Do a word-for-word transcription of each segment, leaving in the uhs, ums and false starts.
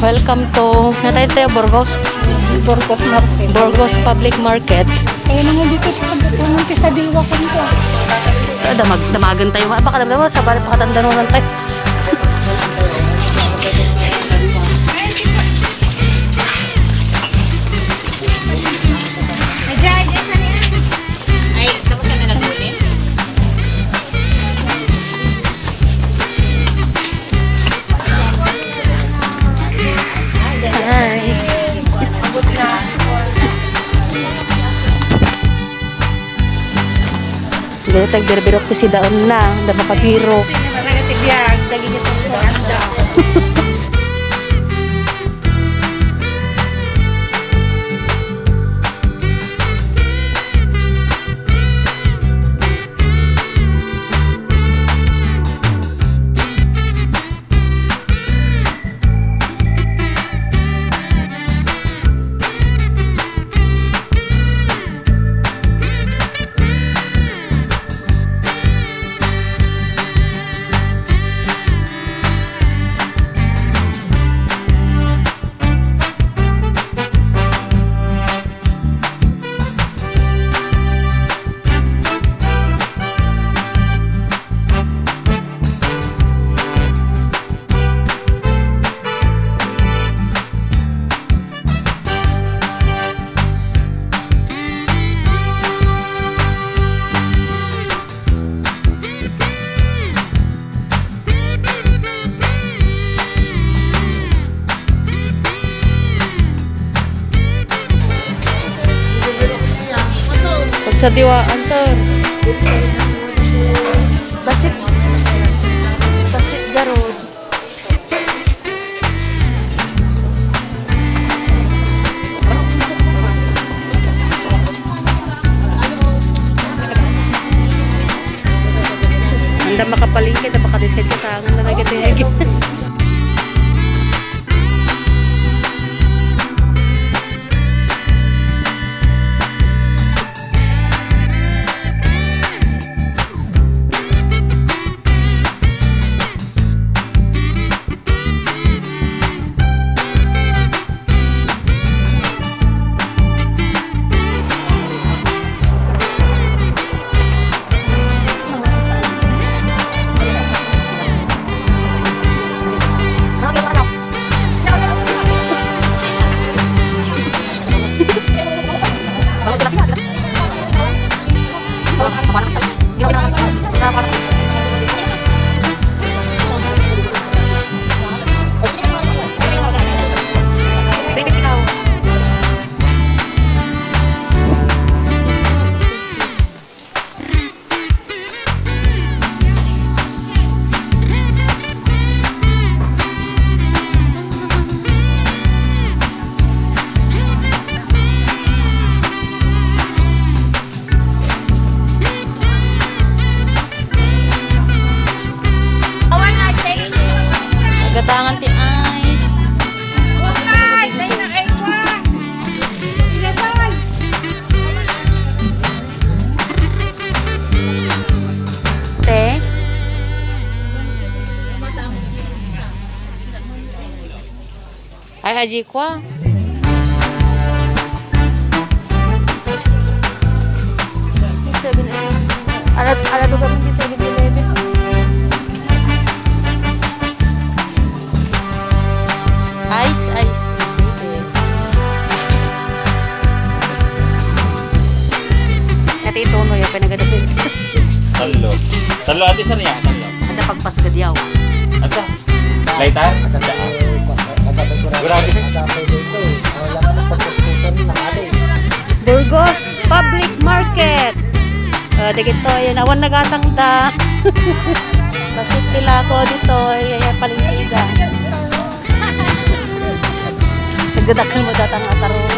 Welcome to, natay tayo, Burgos? Burgos Market. Burgos Public Market. Kaya naman dito, pagdatungan ka sa diwa ko nito. Ah, damag-, damagan tayo nga. Baka naman, sa bali, pakatanda naman tayo. Ay, tapos ka na naghuli? Hi. Dito tagbirbirok ti sidaon na, da makabirok. Pagsadiwaan, sir. Basit. Basit garod. Anda makapalengke, da makadiscount ka, tangan na nagati-, Agatangan ti ice. Te? Ay, aji kwa. Ala, ala, duga man di Seven Eleven. Ice, ice. Ate, ito, no, yung pinagadating. Talo. Talo, ate, saan yan? Talo. Ada pagpasgad yaw. Ada. Lighter? Ada. Grabe. Burgos Public Market. Ah, dagito, yan. Awan nagatang da. Basit sila ko dito. Yan, yan, palengke da. Nagdadakkel mo datang nga tarong.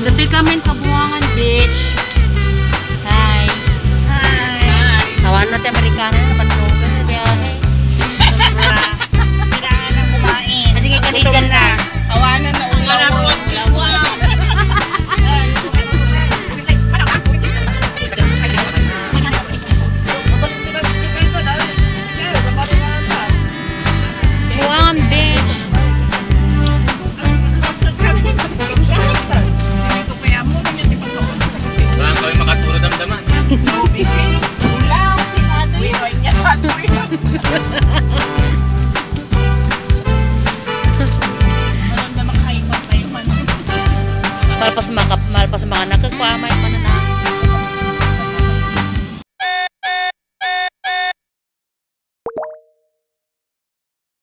Dati kami Kabuangan Beach. Hi. Hi. Awan na ti Amerikano na bantugan na biyahe. Kailangan na kumain. Hindi nga Canadian na. Awanan na ulo. Awanan na ulo. Malpas maka-, malpas manganak, kagkuamay, mananang.